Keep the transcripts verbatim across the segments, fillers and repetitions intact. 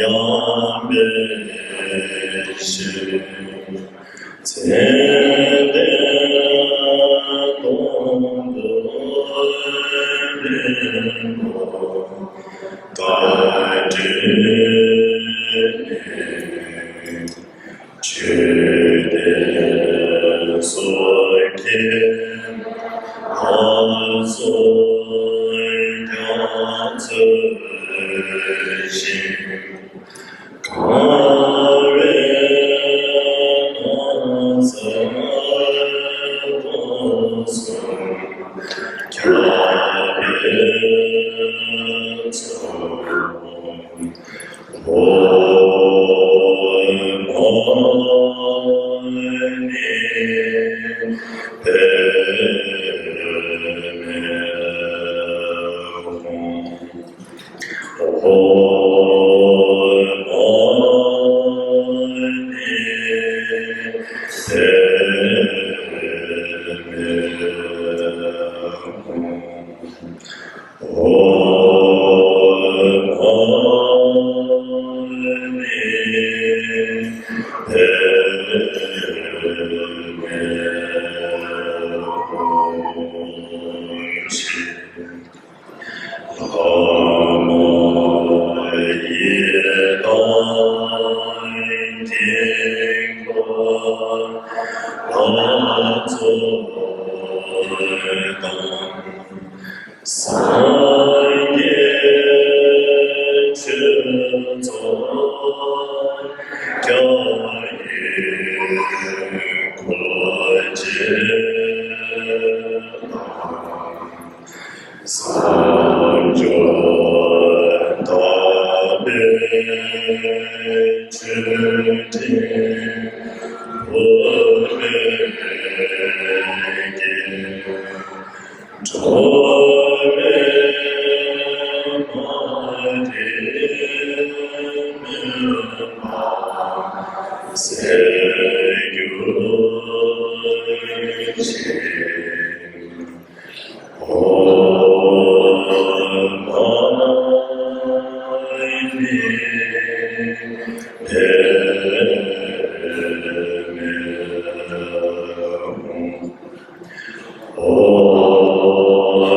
ཡང་འབད་ཞིང་། ཚེ་འདས་སྟོང་དུ་རིང་པོ་བཀའ་དྲིན་ནི། ཆོས་དེ་སོ་སྐྱེ་ལ་སོགས་ཀྱང་སྩོལ་ཞིང་། གང་བས་ན་ཚ་དང་སོགས་ཁྱབ་པའི་ཚོགས། ཨོཾ་ཨཱཿནི་པདྨེ་ཧཱུྃ། ཨོཾ་ཨཱཿནི་པདྨེ་ཧཱུྃ། ཨོཾ་ཨཱཿནི་པདྨེ་ཧཱུྃ། ལྷ་མ་ཡི་དྭགས་དཀྱིལ་འཁོར་ལ་སོགས་དང་། སངས་རྒྱས་ཆོས་ཚོགས་ཀྱང་ཡོད། འཁོར་བཅས་དང་། བསམ་བརྗོད་དག་པའི་མཆོད་སྤྲིན་འབུལ་བའི་དགེ་འགྲོ་བའི་མ་རིག་མུན་པ་སེལ་གྱུར་ཅིག། ཨོཾ་ཨཱཿནི་པདྨེ་ཧཱུྃ། ཨོཾ་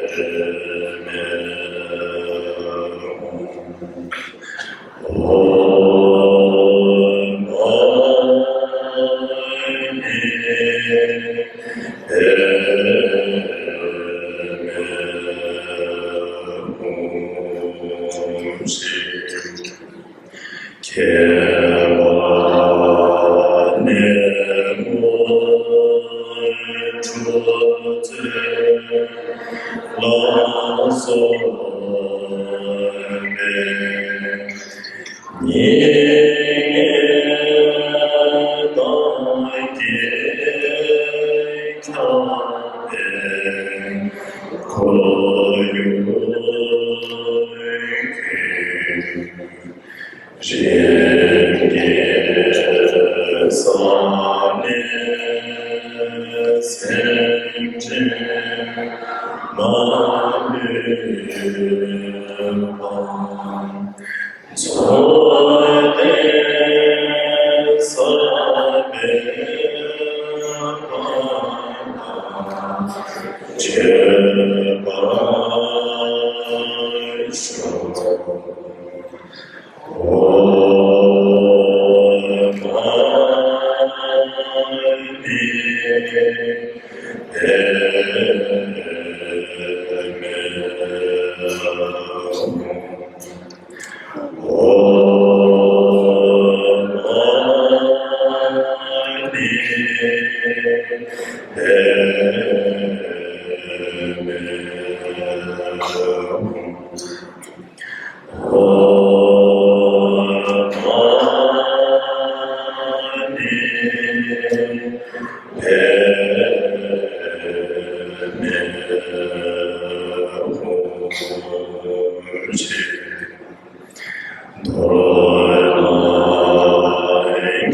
ཨཱཿནི་པདྨེ་ཧཱུྃ། ཨོཾ་ཨཱཿནི་པདྨེ་ཧཱུྃ། ཁྱད་པར་གནས་ལྔ་འཁྲུལ་རྩོད་ལ་སོགས་པའི་ཉེས་ལྔ་དང་བགེགས་ཁྱབ་པའི་འཁོར་ཡུག་ཀུན། རིམ་གྱིས་བསལ་ནས་སེམས་ཅན་མ་ལུས་པ། མཚོ་སྟེང་ས་བོན་སྤངས་པ་སྤྱོད་པར་ཤོག། ཨོཾ་ཨཱཿནི་པདྨེ་ཧཱུྃ། ཨོཾ་ཨཱཿནི་པདྨེ་ཧཱུྃ། ཨོཾ་ཨཱཿནི་པདྨེ་ཧཱུྃ། མདོར་ན་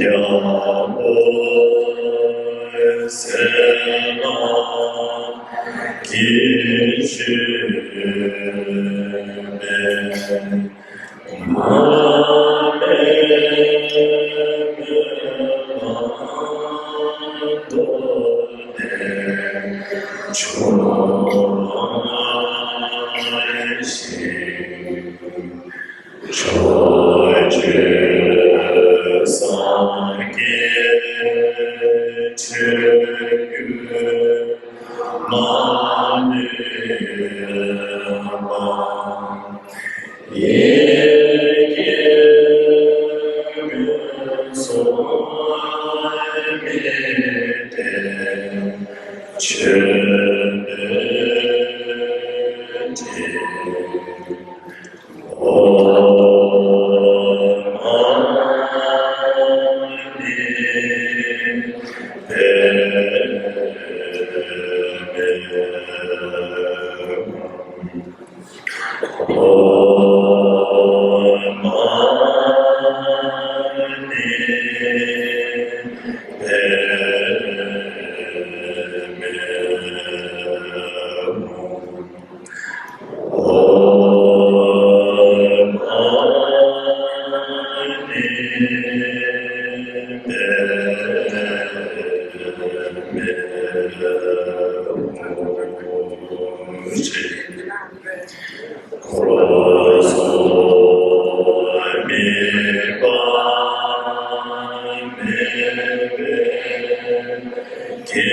རྒྱལ་པོ་ ཕྱོགས་བཅུའི་སངས་རྒྱས་ཆོས་ཀུན་མ་ལུས་པ། ཡི་གེ་མངོན་སུམ་མེད་པའི་ཆོས་ཀྱི་